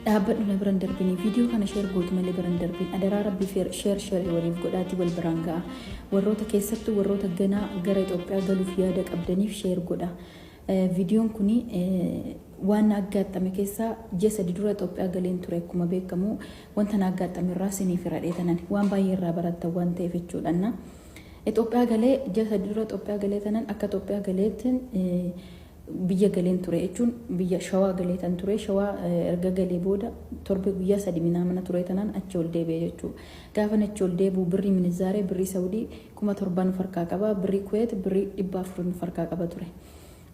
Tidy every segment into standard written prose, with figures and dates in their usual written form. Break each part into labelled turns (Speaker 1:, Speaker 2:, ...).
Speaker 1: Dhaabbadhu, na biran darbini. Viidiyoo kana share gootu malee biran darbin. Adaraa Rabbii, share share waliif godhaatii wal biraan ga'a. Warroota, keessattuu warroota ganaa gara Itoophiyaa galuuf yaada qabdaniif share godha. Viidiyoon kun waan na aggaaxame keessaa, ji'a 3 dura Itoophiyaa galeen ture. Akkuma beekamu, wanta na aggaaxame irraa siniif hiradhee tanan waan baay'ee irraa barattan waan ta'eef jechuudha. Itoophiyaa galee, ji'a 3 dura Itoophiyaa galee tanan, akka Itoophiyaa galeetiin biyya galeen ture jechuun biyya Shawaa galee tan ture. Shawaa erga galee booda torbe guyyaa 3 minaamana ture tanaan achi ol deebi'e jechuudha. Gaafa achi ol deebi'u birrii minizaaree birrii Saudii 7,000 of harkaa qaba, birrii Kuweet birrii 400 of harkaa qaba ture.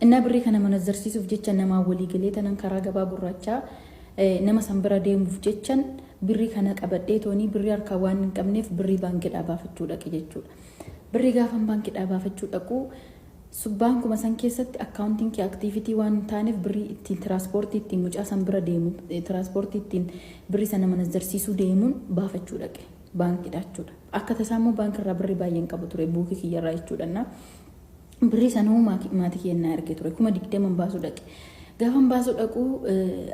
Speaker 1: Innaa birrii kana manazzarsiisuuf jecha namaa walii galee tanan karaa gabaa gurraachaa nama san bira deemuuf jechan birrii kana qabadhee toonii birrii harkaa waan hin qabneef birrii baankiidhaa baafachuu dhaqe jechuudha. Birrii gaafan baankiidhaa baafachuu dhaqu, baankuma san keessatti akkaawuntiin kee activity waan hin taaneef birrii ittiin tiraanspoortii ittiin mucaa san bira deemu, tiraanspoortii ittiin birrii sana manazzarsiisuu deemuun baafachuu dhaqe baankiidha jechuudha. Akka tasaa immoo baankiirraa birrii baay'een qabu ture buukii kiyyarraa jechuudha. Birrii sanuu maatii kennaa ergee ture, 20,000 baasuu dhaqe. Gaafan baasuu dhaqu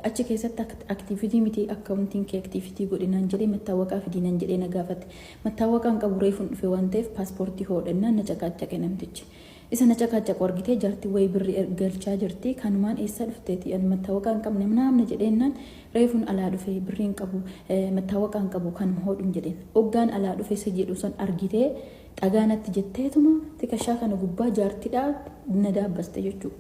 Speaker 1: achi keessatti activity miti, akkaawuntiin kee activity godhinaan jedhee, mattaawaqaa fidiinaan jedhee na gaafate. Mattaawaqaan qabu, reefuun dhufe waan ta'eef paaspoortii hoodhannaan na caqaacaqe namtichi. Isa na caqaacaqu argitee jaartii wayii birrii galchaa jirti. Kanumaan eessa dhufteeti, ani mattaawaqaa hin qabne naamna jedheennaan, reefuun alaa dhufe, birrii hin qabu, mattaawaqaa hin qabu, kanuma hoodhun jedheen. Hoggaan alaa dhufe isa jedhu san argitee xagaa natti jetteetuma tikashaa kana gubbaa jaartidhaa na daabbaste jechuudha.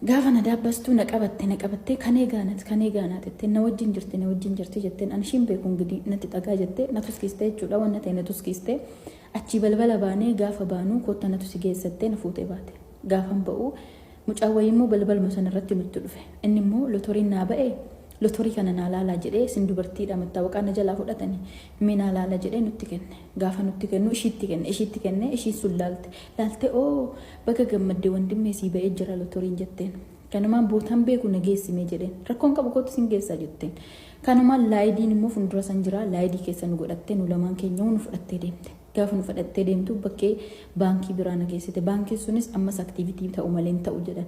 Speaker 1: Gaafa na daabbastu na qabatte, na qabattee kanee gaanat, kanee gaanaat jettee, na wajjin jirti, na wajjin jirti jetteen. Ani ishiin beeku ingidii natti xagaa jettee na tuskiiste jechuudha. Wanna ta'e na tuskiiste. Achii balbala baanee gaafa baanu, kootta natu si geessattee na fuutee baate. Gaafan ba'u mucaan wayii immoo balbaluma sana irratti nutti dhufe. Inni immoo lotoriin naa ba'e, lotorii kana naa laalaa jedhee, isin dubartiidha, mattaawaqaa na jalaa fudhatanii, mee naa laala jedhee nutti kenne. Gaafa nutti kennu ishiitti kenne, ishiitti kenne. Ishiin sun laalte, laalte, "Oo, baga gammaddee wandimmee, sii ba'ee jira lotoriin," jetteen. Kanumaan bootaan beeku na geessimee jedheen. "Rakkoon qabu, kootu sin geessaa," jetteen. Kanumaan laayidiin immoo fuuldura san jira, laayidii keessa nu godhattee, nu lamaan keenya nu fudhattee deemte. Gaafa nu fudhattee deemtu bakkee baankii biraa na geessite. Baankiin sunis ammas activity ta'u malee hin ta'u jedhan.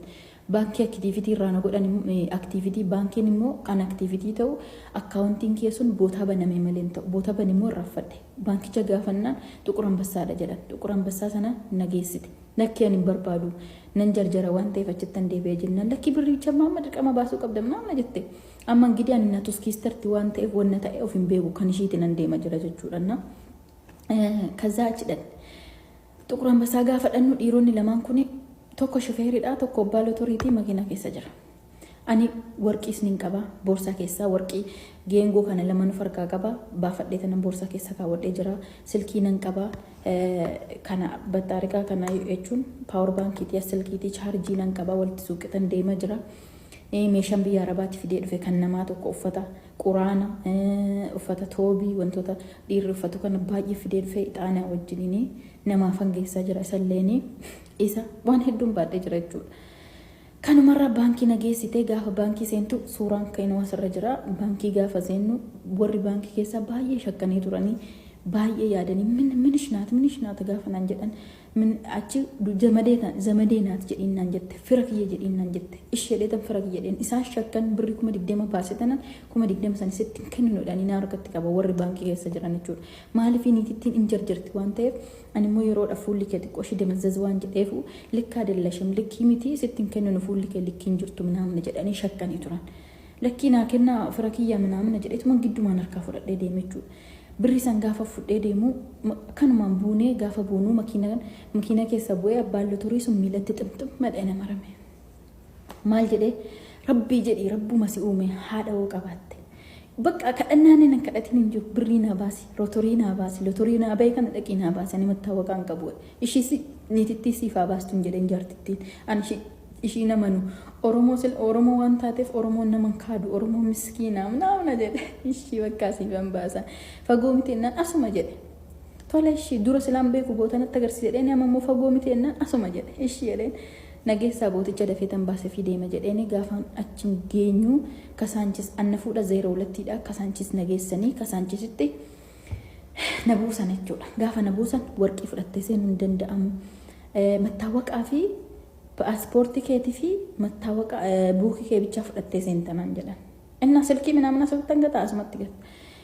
Speaker 1: Baankii activity irraa na godhan, activity baankiin immoo kan activity ta'u akkaawuntiin kee sun bootaa baname malee hin ta'u. Bootaa bane immoo irraanfadhe. Baankicha gaafannaan Xuqur Ambassaadha jedhan. Xuqur Ambassaa sana na geessite. Lakkii, ani hin barbaadu, nan jarjara waan ta'eef achittan deebi'ee jennaan, "Lakkii, birricha maama dirqama baasuu qabda," maama jette. Amma ingidii ani na tuskiistarti waan ta'eef wanna ta'e of hin beeku, kan ishiitiin nan deema jira jechuudha. Kazaa achi dhan. Xuqur Ambassaa gaafa dhannu dhiironni lamaan kun, tokko shufeeridha, tokko abbaa lotoriitii, makiinaa keessa jira. Ani warqiis nin qaba boorsaa keessaa, warqii geengoo kana lama nu farkaa qaba, baafadhee tanan boorsaa keessa kaawwadhee jira. Silkii nan qaba, kana battaariqaa kana jechuun power bankiitii, silkiitii chaarjii nan qaba, walitti suuqitan deema jira. Meeshaan biyya Arabaatti fidee dhufe kan namaa tokko, uffata quraana, uffata toobii, wantoota dhiirri uffatu kana baay'ee fidee dhufe, ixaanaa wajjiniin namaaf hangeessaa jira, isalleeni isa waan hedduun baadhee jira jechuudha. Kanumarraa baankii na geessitee, gaafa baankii seentu suuraan kan asirra jira. Baankii gaafa seennu warri baankii keessaa baay'ee shakkanii turanii, baay'ee yaadanii, "ምንሽ ናት, ምንሽ ናት" gaafa naan jedhan, achi "ዘመዴ ናት" jedhiin naan jette, "fira kiyya" jedhiin naan jette. Ishee dheetan fira kiyya jedheen. Isaan shakkan, birrii 20,000 baase tanan 20,000 san sitti hin kenninuudhaan na harkatti qaba warri baankii keessa jiran jechuudha. Maaliif niitittiin hin jarjarti waan ta'eef, ani immoo yeroodha fuulli kee xiqqoo ishee demazzaz waan jedheefu, "ልክ አይደለሽም, likkii miti, sitti hin kenninu, fuulli kee likkii hin jirtu" minaamna jedhanii shakkanii turan. "Lakkii, naa kennaa, fira kiyya" minaamna jedheetuma giddumaan harkaa fudhadhee deeme jechuudha. Birrii san gaafa fudhee deemu, kanumaan buunee gaafa buunuu makiina keessa bu'ee, abbaan lotorii sun miilatti ximxim madhee na marame. Maal jedhee, "Rabbii jedhii, rabbuma si uume, haadha hoo qabaatte. Bakka kadhannaan nan kadhatin hin jiru, birrii naa baasi, lotorii naa baasi, lotorii naa bahee kana dhaqii naa baasi, ani mattaawaqaa hin qabu. Ishii niitittii siif haa baastu," hin jedheen jaartittiin. Ani ishii namanu Oromoo Oromoo waan taateef Oromoon nama kaadu, Oromoo miskiinaa naamna jedhe. "Ishii bakka siifan baasa, fagoo miti," jennaan, "Asuma," jedhe. "Tola, ishii dura silaan beeku boota natti agarsiise," jedheen. "Amma immoo fagoo miti," jennaan, "Asuma," jedhe. "Ishii," jedheen. "Nageessaa booticha dafee tan baasee fi deema," jedheeni. Gaafaan achi geenyu Kasaanchis anna fuudha, 02dha. Kasaanchis nageessanii Kasaanchisitti na buusan jechuudha. Gaafa na buusan warqii fudhattee seenuu hin danda'amu. Mattaawaqaa fi paaspoortii keetii fi mattaawaqaa buukii kee bichaa fudhattee seentanaan jedhan. Innaa silkii minaamin asirratti hanga ta'a asumatti gata.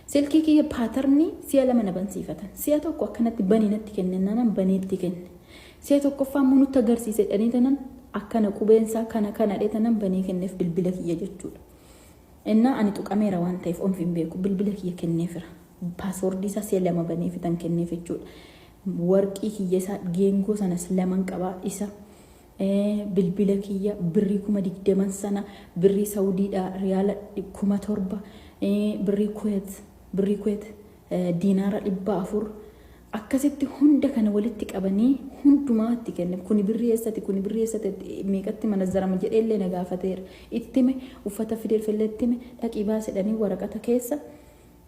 Speaker 1: Silkii kiyya pattern si'a lama na bansiifatan. Si'a tokko akkanatti banii natti kennennaan baneetti kenne. Si'a tokkoffaa immoo nutti agarsiise jedhanii tanan akkana qubeensaa kana kana dhee banee kenneef bilbila kiyya jechuudha. Innaa ani tuqameera waan ta'eef omfi hin beeku, bilbila kiyya kenneefira. Password isaa si'a lama banee fitan kenneef jechuudha. Warqii kiyya isaa geengoo sanas laman qabaa, isa bilbila kiyya, birrii 20,000 sana, birrii Saudiidha riyaala 7,000, birrii Kuweet diinaara 400, akkasitti hunda kana walitti qabanii hundumaa itti kenne. Kuni birrii eessati, kuni birrii eessati, meeqatti manazzarama jedhee illee na gaafateera. Ittime, uffata fidee illee ittime, dhaqii baasedhanii waraqata keessa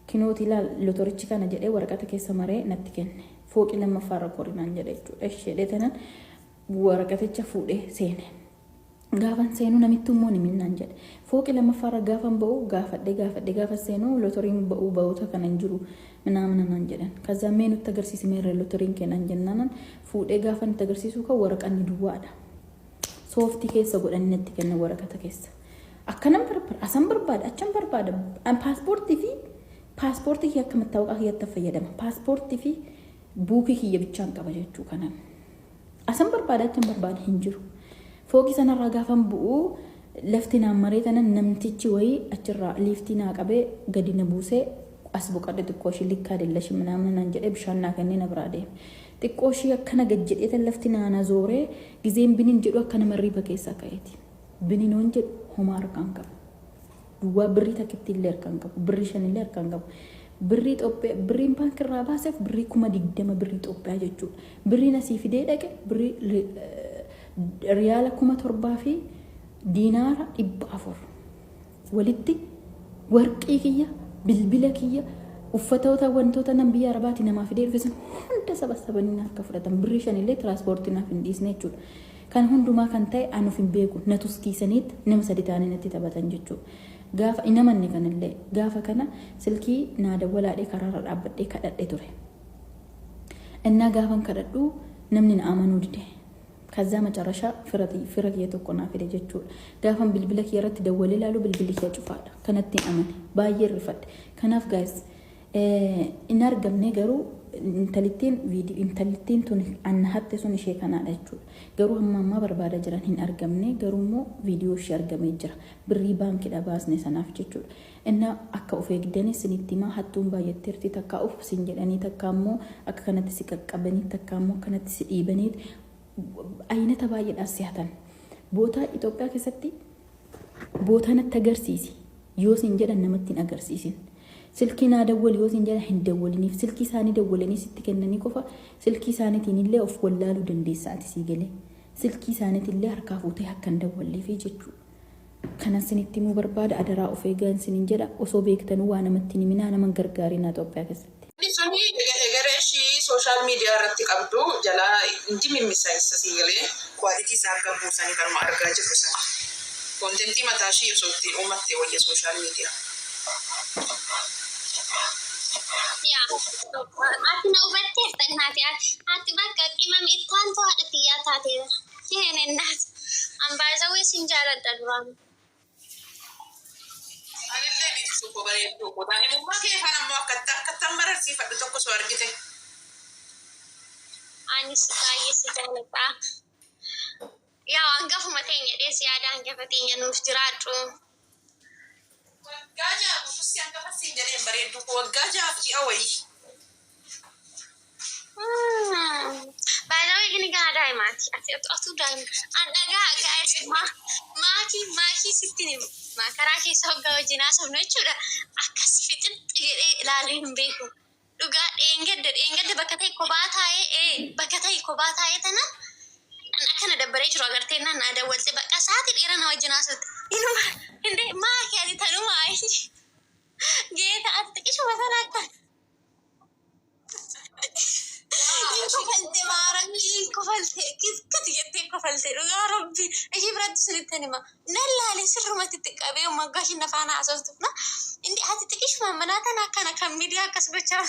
Speaker 1: kinooti ilaal lotorichi kana jedhee waraqata keessa maree natti kenne. Fooqii lammaffaarra korinaan jedhe jechuudha. Isheedhee tanan waraqaticha fuudhee seene. Gaafan seenuu namitti immoo ni minnaan jedhe. Fooqii lammaffaarra gaafan ba'u gaafadhee gaafadhee gaafa seenuu lotoriin ba'uu ba'oota kana hin jiru minaamina naan jedhan. Kazaa mee nutti agarsiisi meerre lotoriin keenan jennaanan fuudhee gaafa nutti agarsiisu kan waraqanni duwwaadha. Sooftii keessa godhanii natti kennan waraqata keessa. Akkanan barbaada, asan barbaada, achan barbaada. Paaspoortii fi paaspoortii kiyya akka mattaawaqaa kiyyatti fayyadama. Paaspoortii fi buukii kiyya bichaan qaba jechuu kanan. Asan barbaada, achan barbaada, hin jiru. Fooqii sanarraa gaafan bu'u lafti naan maree tanan namtichi wayii achirraa liiftii naa qabee gadi na buusee, as boqadhe, xiqqoo ishii likkaa dillashi minaamna naan jedhee bishaan naa kennee na biraa deeme. Xiqqoo ishii akkana gad jedhee tan lafti naa na zooree gizeen binin jedhu akka nama riiba keessaa ka'eeti. Bininoon jedhu homaa harkaan qabu. Duwwaa, birrii takkitti illee harkaan qabu. Birrii shanillee harkaan qabu. Birrii Itoophiyaa birriin baankirraa baaseef birrii 20,000 birrii Itoophiyaa jechuudha. Birriin asii fidee dhaqe birrii riyaala 7,000 fi diinaara 400. Walitti warqii kiyya, bilbila kiyya, uffatoota, wantoota nan biyya Arabaati namaa fidee dhufe sun hunda saba sabanii naaf ka fudhatan, birrii shanillee tiraanspoortii naaf hin dhiisne jechuudha. Kan hundumaa kan ta'e anuuf hin beeku, na tuskiisaniit nama sadi ta'anii natti taphatan jechuudha. Gaafa hin amanne kanallee gaafa kana silkii naa dawwalaadhee karaarra dhaabbadhee kadhadhe ture. Innaa gaafan kadhadhu namni na amanuu dide. ከዛ መጨረሻ fira kiyya tokko naa fide jechuudha. Gaafan bilbila kiyya irratti dawwalee ilaalu bilbilli kiyya cufaadha. Kanatti hin amane. Baay'ee rifadhe. Kanaaf guys, hin argamne, garuu intalittiin intalittiin tun anna hatte sun ishee kanaadha jechuudha. Garuu hamma ammaa barbaada jiran, hin argamne, garuu immoo viidiyoo ishee argamee jira. Birrii baankiidha baasne sanaaf jechuudha. Inna akka of eegdanii isinitti himaa, hattuun baay'atteerti. Takkaa uf sin jedhanii, takkaa immoo akka kanatti si qaqqabanii, takkaa immoo akkanatti si dhiibanii, aynata baay'eedhaan si hatan. Bootaa Itoophiyaa keessatti bootaa natti agarsiisi yoo sin jedhan namatti hin agarsiisin. Silkii naa dawwali yoo sin jedhan hin dawwaliniif. Silkii isaanii dawwalanii sitti kennanii qofa silkii isaaniitiin illee of wallaaluu dandeessa ati sii galee. Silkii isaaniitiin illee harkaa fuutee akka hin dawwalleefi jechuudha. Kanan sinitti himuu barbaada, adaraa of eegaa isiniin jedha. Osoo beektanuu waa namatti hin himinaa, nama hin gargaarinaa Itoophiyaa keessatti.
Speaker 2: Inni suni egeree ishii social media irratti qabdu jalaa hindi mimmisa isa sii galee quality isaa akka buusanii kanuma argaa jirru sana. Content mataa ishii osoo ittiin uummatte wayya social media.
Speaker 3: Yaa, ati na hubatteerta naati. Ati bakka qimami ittaantu haadha tiyyaa taateera. Keenennaat. Ambaasawwee sin jaaladha duraan.
Speaker 2: Anillee biiftuu koo, bareedduu koo, daa'imummaa kee kana immoo akkatti akkattan mararsiifadhu tokko soo argite.
Speaker 3: Anis baay'ee si jaaladha. Yaa, hangafuma teenya dhees yaada hangafa teenya nuuf jiraadhu.
Speaker 2: Waggaa 6 guutuu si hangafa siin jedheen, bareedduu koo, waggaa 6f ji'a wayii.
Speaker 3: Baay'ee gini gana daa'imaati. Ati atuu daa'ima. An dhagaa guys, maakii maakii sitti hima. Karaa keessa hoggaa wajjin haasofnu jechuudha. Akkas fixixxi jedhee ilaalee hin beeku. Dhugaa dheengadda bakka ta'e kophaa taa'ee bakka ta'e kophaa taa'ee tana an akkana dabbaree jiru agartee naan naa dawwalte, bakka sa'aatii dheeraa na wajjin haasofte. Inuma indee maakii ati tanuma geeta ati xiqishuma sana akka Hin kofalte, maaramii hin kofalte, kiskiti jettee kofalte. Dhugaa rabbi ishee biratti sunitti hima nan laale, sirrumatti itti qabee moggaa ishiin afaan haasoftu na indi ati xiqishuma manaa tana akkana kan miidiyaa akkas gochaa.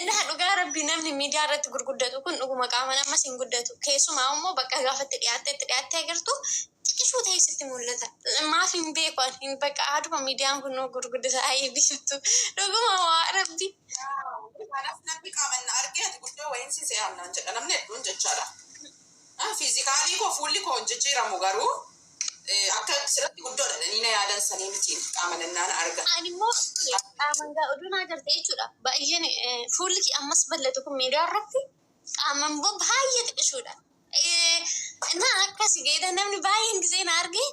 Speaker 3: Innaa dhugaa Rabbi, namni miidiyaa irratti gurguddatu kun dhuguma qaama namas hin guddatu. Keessumaa immoo bakka gaafatti dhiyaattee itti dhiyaattee agartu xiqqishuu ta'e sitti mul'ata. Maaf hin beeku ani, hin bakka haaduma miidiyaan kun nu gurguddisa ayi biiftu. Dhuguma waa Rabbi.
Speaker 2: Kanaaf namni qaamaan na argee ati guddoo wayiin si se'amnaan jedha namni hedduun jechaadha. Physically koo fuulli koo hin jijjiiramu, garuu akka sirratti guddoo dhadhanii na yaadan sanii miti qaama nannaan arga.
Speaker 3: Ani immoo qaamaan gaa oduu naa garte jechuudha. Baay'een fuulli kee ammas bal'atu kun miidiyaa irratti qaamaan immoo baay'ee xiqqishuudha. Na akkasi geeda namni baay'een gisee na arge,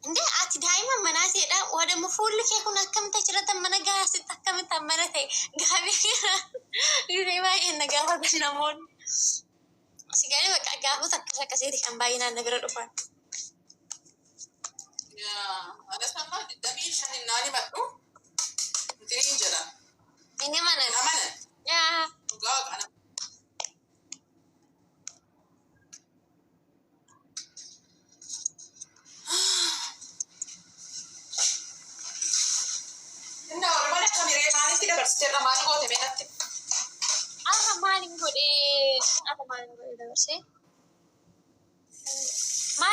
Speaker 3: "Indee ati daa'ima manaa ta'edha. Wadamma fuulli kee kun akkamitti achirratti mana gaasitti akkamitti mana ta'e?" Gaafii kana gisee baay'een na gaafatan namoonni. Si galee bakka gaafota akkas akkasiiti kan baay'inaan na bira dhufan.
Speaker 2: Anas amma 25 innaan himadhu intiniin jedha.
Speaker 3: Inni mana.
Speaker 2: Amanan.
Speaker 3: Yaa.
Speaker 2: Dhugaa kana. Innaa walumaa akka miree maalitti dabarsiteerra, maal goote meenatti?
Speaker 3: Har'a maalin godhee? Har'a maalin godhee dabarsee?